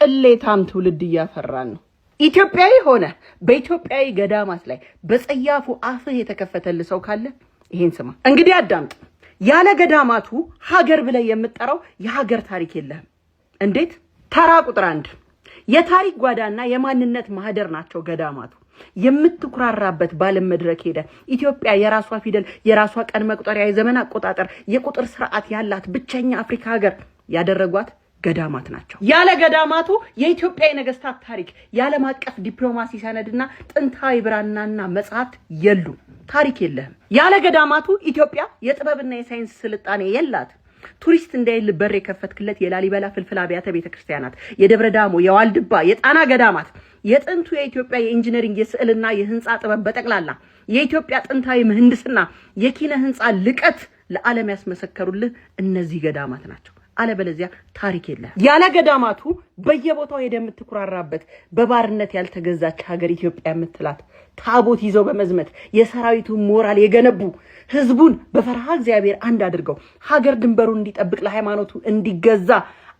ቅሌታም ትውልድ እያፈራን ነው። ኢትዮጵያዊ ሆነ በኢትዮጵያዊ ገዳማት ላይ በጸያፉ አፍህ የተከፈተልህ ሰው ካለ ይሄን ስማ። እንግዲህ አዳምጥ። ያለ ገዳማቱ ሀገር ብለህ የምትጠራው የሀገር ታሪክ የለህም። እንዴት? ተራ ቁጥር 1፣ የታሪክ ጓዳና የማንነት ማህደር ናቸው ገዳማቱ። የምትኩራራበት ባለም መድረክ ሄደ ኢትዮጵያ የራሷ ፊደል፣ የራሷ ቀን መቁጠሪያ፣ የዘመን አቆጣጠር፣ የቁጥር ስርዓት ያላት ብቸኛ አፍሪካ ሀገር ያደረጓት ገዳማት ናቸው። ያለ ገዳማቱ የኢትዮጵያ የነገስታት ታሪክ፣ የዓለም አቀፍ ዲፕሎማሲ ሰነድና ጥንታዊ ብራናና መጽሐፍት የሉም። ታሪክ የለህም። ያለ ገዳማቱ ኢትዮጵያ የጥበብና የሳይንስ ስልጣኔ የላት። ቱሪስት እንዳይል በር የከፈትክለት የላሊበላ ፍልፍል አብያተ ቤተክርስቲያናት፣ የደብረ ዳሞ፣ የዋልድባ፣ የጣና ገዳማት፣ የጥንቱ የኢትዮጵያ የ engineering፣ የስዕልና የህንፃ ጥበብ፣ በጠቅላላ የኢትዮጵያ ጥንታዊ ምህንድስና፣ የኪነ ህንፃ ልቀት ለዓለም ያስመሰከሩልህ እነዚህ ገዳማት ናቸው። አለበለዚያ ታሪክ የለህም። ያለ ገዳማቱ በየቦታው ሄደህ የምትኩራራበት በባርነት ያልተገዛች ሀገር ኢትዮጵያ የምትላት፣ ታቦት ይዘው በመዝመት የሰራዊቱን ሞራል የገነቡ፣ ህዝቡን በፈርሃ እግዚአብሔር አንድ አድርገው ሀገር ድንበሩን እንዲጠብቅ፣ ለሃይማኖቱ እንዲገዛ፣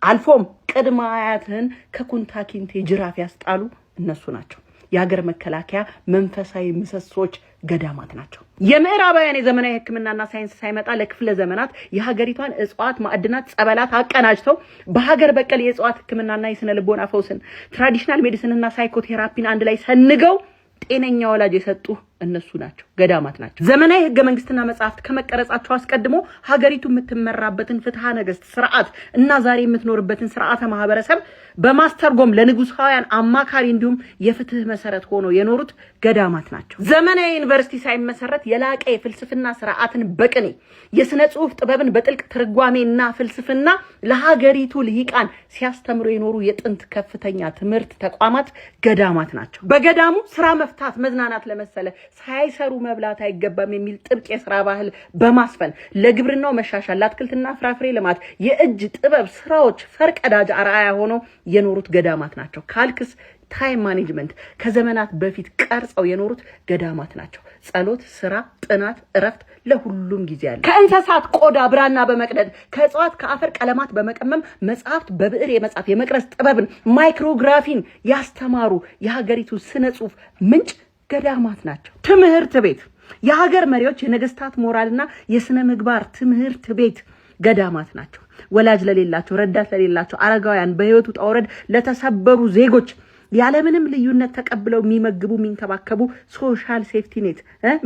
አልፎም ቅድመ አያትህን ከኩንታ ኪንቴ ጅራፍ ያስጣሉ እነሱ ናቸው። የሀገር መከላከያ መንፈሳዊ ምሰሶች ገዳማት ናቸው። የምዕራባውያን የዘመናዊ ሕክምናና ሳይንስ ሳይመጣ ለክፍለ ዘመናት የሀገሪቷን እጽዋት፣ ማዕድናት፣ ጸበላት አቀናጅተው በሀገር በቀል የእጽዋት ሕክምናና የስነ ልቦና ፈውስን፣ traditional medicine ና psychotherapy ን አንድ ላይ ሰንገው ጤነኛ ወላጅ የሰጡ እነሱ ናቸው፣ ገዳማት ናቸው። ዘመናዊ ህገ መንግስትና መጽሐፍት ከመቀረጻቸው አስቀድሞ ሀገሪቱ የምትመራበትን ፍትሐ ነገስት ስርዓት እና ዛሬ የምትኖርበትን ስርዓተ ማህበረሰብ በማስተርጎም ለንጉሳውያን አማካሪ እንዲሁም የፍትህ መሰረት ሆኖ የኖሩት ገዳማት ናቸው። ዘመናዊ ዩኒቨርሲቲ ሳይመሰረት የላቀ የፍልስፍና ስርዓትን በቅኔ፣ የስነ ጽሁፍ ጥበብን በጥልቅ ትርጓሜና ፍልስፍና ለሀገሪቱ ልሂቃን ሲያስተምሩ የኖሩ የጥንት ከፍተኛ ትምህርት ተቋማት ገዳማት ናቸው። በገዳሙ ስራ መፍታት መዝናናት ለመሰለ ሳይሰሩ መብላት አይገባም የሚል ጥብቅ የስራ ባህል በማስፈን ለግብርናው መሻሻል፣ ለአትክልትና ፍራፍሬ ልማት የእጅ ጥበብ ስራዎች ፈርቀዳጅ አርአያ ሆነው የኖሩት ገዳማት ናቸው። ካልክስ time management ከዘመናት በፊት ቀርጸው የኖሩት ገዳማት ናቸው። ጸሎት፣ ስራ፣ ጥናት፣ እረፍት ለሁሉም ጊዜ አለ። ከእንስሳት ቆዳ ብራና በመቅደድ፣ ከእጽዋት ከአፈር ቀለማት በመቀመም መጽሐፍት በብዕር የመጻፍ የመቅረጽ ጥበብን፣ micrography ን ያስተማሩ የሀገሪቱ ስነ ጽሁፍ ምንጭ ገዳማት ናቸው። ትምህርት ቤት፣ የሀገር መሪዎች የነገስታት ሞራልና የስነ ምግባር ትምህርት ቤት ገዳማት ናቸው። ወላጅ ለሌላቸው፣ ረዳት ለሌላቸው አረጋውያን፣ በህይወት ውጣ ውረድ ለተሰበሩ ዜጎች ያለምንም ልዩነት ተቀብለው የሚመግቡ፣ የሚንከባከቡ፣ social safety net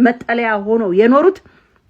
መጠለያ ሆነው የኖሩት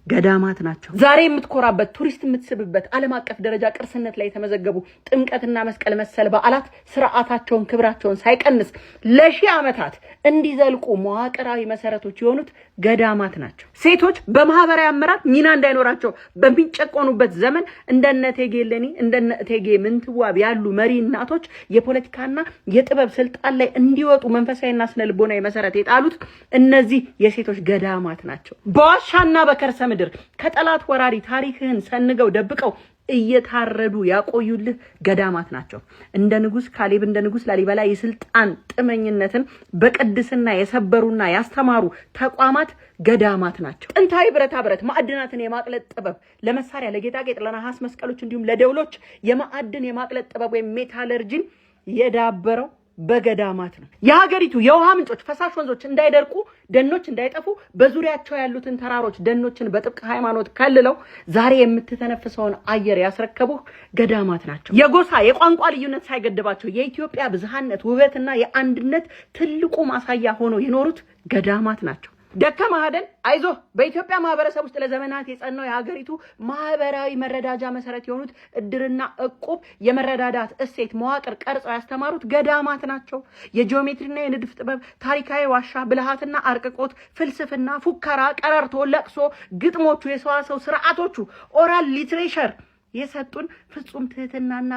ገዳማት ናቸው። ዛሬ የምትኮራበት፣ ቱሪስት የምትስብበት፣ ዓለም አቀፍ ደረጃ ቅርስነት ላይ የተመዘገቡ ጥምቀትና መስቀል መሰል በዓላት ስርዓታቸውን ክብራቸውን ሳይቀንስ ለሺህ ዓመታት እንዲዘልቁ መዋቅራዊ መሰረቶች የሆኑት ገዳማት ናቸው። ሴቶች በማህበራዊ አመራር ሚና እንዳይኖራቸው በሚጨቆኑበት ዘመን እንደነ እቴጌ እሌኒ፣ እንደነ እቴጌ ምንትዋብ ያሉ መሪ እናቶች የፖለቲካና የጥበብ ስልጣን ላይ እንዲወጡ መንፈሳዊና ስነ ልቦናዊ መሰረት የጣሉት እነዚህ የሴቶች ገዳማት ናቸው። በዋሻና በከርሰ ምድር ከጠላት ወራሪ ታሪክህን ሰንገው ደብቀው እየታረዱ ያቆዩልህ ገዳማት ናቸው። እንደ ንጉስ ካሌብ፣ እንደ ንጉስ ላሊበላ የስልጣን ጥመኝነትን በቅድስና የሰበሩና ያስተማሩ ተቋማት ገዳማት ናቸው። ጥንታዊ ብረታ ብረት ማዕድናትን የማቅለጥ ጥበብ ለመሳሪያ፣ ለጌጣጌጥ፣ ለነሐስ መስቀሎች እንዲሁም ለደውሎች የማዕድን የማቅለጥ ጥበብ ወይም metallurgy ን የዳበረው በገዳማት ነው። የሀገሪቱ የውሃ ምንጮች፣ ፈሳሽ ወንዞች እንዳይደርቁ፣ ደኖች እንዳይጠፉ በዙሪያቸው ያሉትን ተራሮች፣ ደኖችን በጥብቅ ሃይማኖት ከልለው ዛሬ የምትተነፍሰውን አየር ያስረከቡ ገዳማት ናቸው። የጎሳ የቋንቋ ልዩነት ሳይገድባቸው የኢትዮጵያ ብዝሃነት ውበትና የአንድነት ትልቁ ማሳያ ሆነው የኖሩት ገዳማት ናቸው። ደከመህ አይደል? አይዞህ። በኢትዮጵያ ማህበረሰብ ውስጥ ለዘመናት የጸናው የሀገሪቱ ማህበራዊ መረዳጃ መሰረት የሆኑት እድርና እቁብ የመረዳዳት እሴት መዋቅር ቀርጸው ያስተማሩት ገዳማት ናቸው። የጂኦሜትሪና የንድፍ ጥበብ፣ ታሪካዊ ዋሻ፣ ብልሃትና አርቅቆት፣ ፍልስፍና፣ ፉከራ፣ ቀረርቶ፣ ለቅሶ፣ ግጥሞቹ፣ የሰዋሰው ስርዓቶቹ፣ oral literature የሰጡን ፍጹም ትህትናና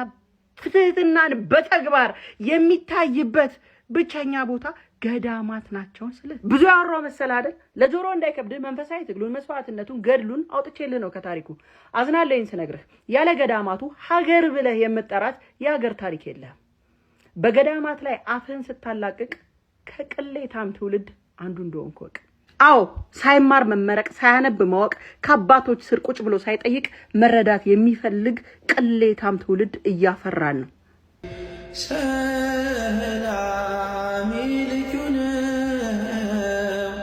ትህትናን በተግባር የሚታይበት ብቸኛ ቦታ ገዳማት ናቸው። ስለ ብዙ ያወራው መሰል አይደል? ለጆሮ እንዳይከብድህ መንፈሳዊ ትግሉን፣ መስዋዕትነቱን፣ ገድሉን አውጥቼልህ ነው ከታሪኩ። አዝናለኝ ስነግርህ ያለ ገዳማቱ ሀገር ብለህ የምጠራት የሀገር ታሪክ የለህም። በገዳማት ላይ አፍህን ስታላቅቅ ከቅሌታም ትውልድ አንዱ እንደሆንክ እወቅ። አዎ፣ ሳይማር መመረቅ፣ ሳያነብ ማወቅ፣ ከአባቶች ስር ቁጭ ብሎ ሳይጠይቅ መረዳት የሚፈልግ ቅሌታም ትውልድ እያፈራን ነው። ሰላም ልዩ ነው።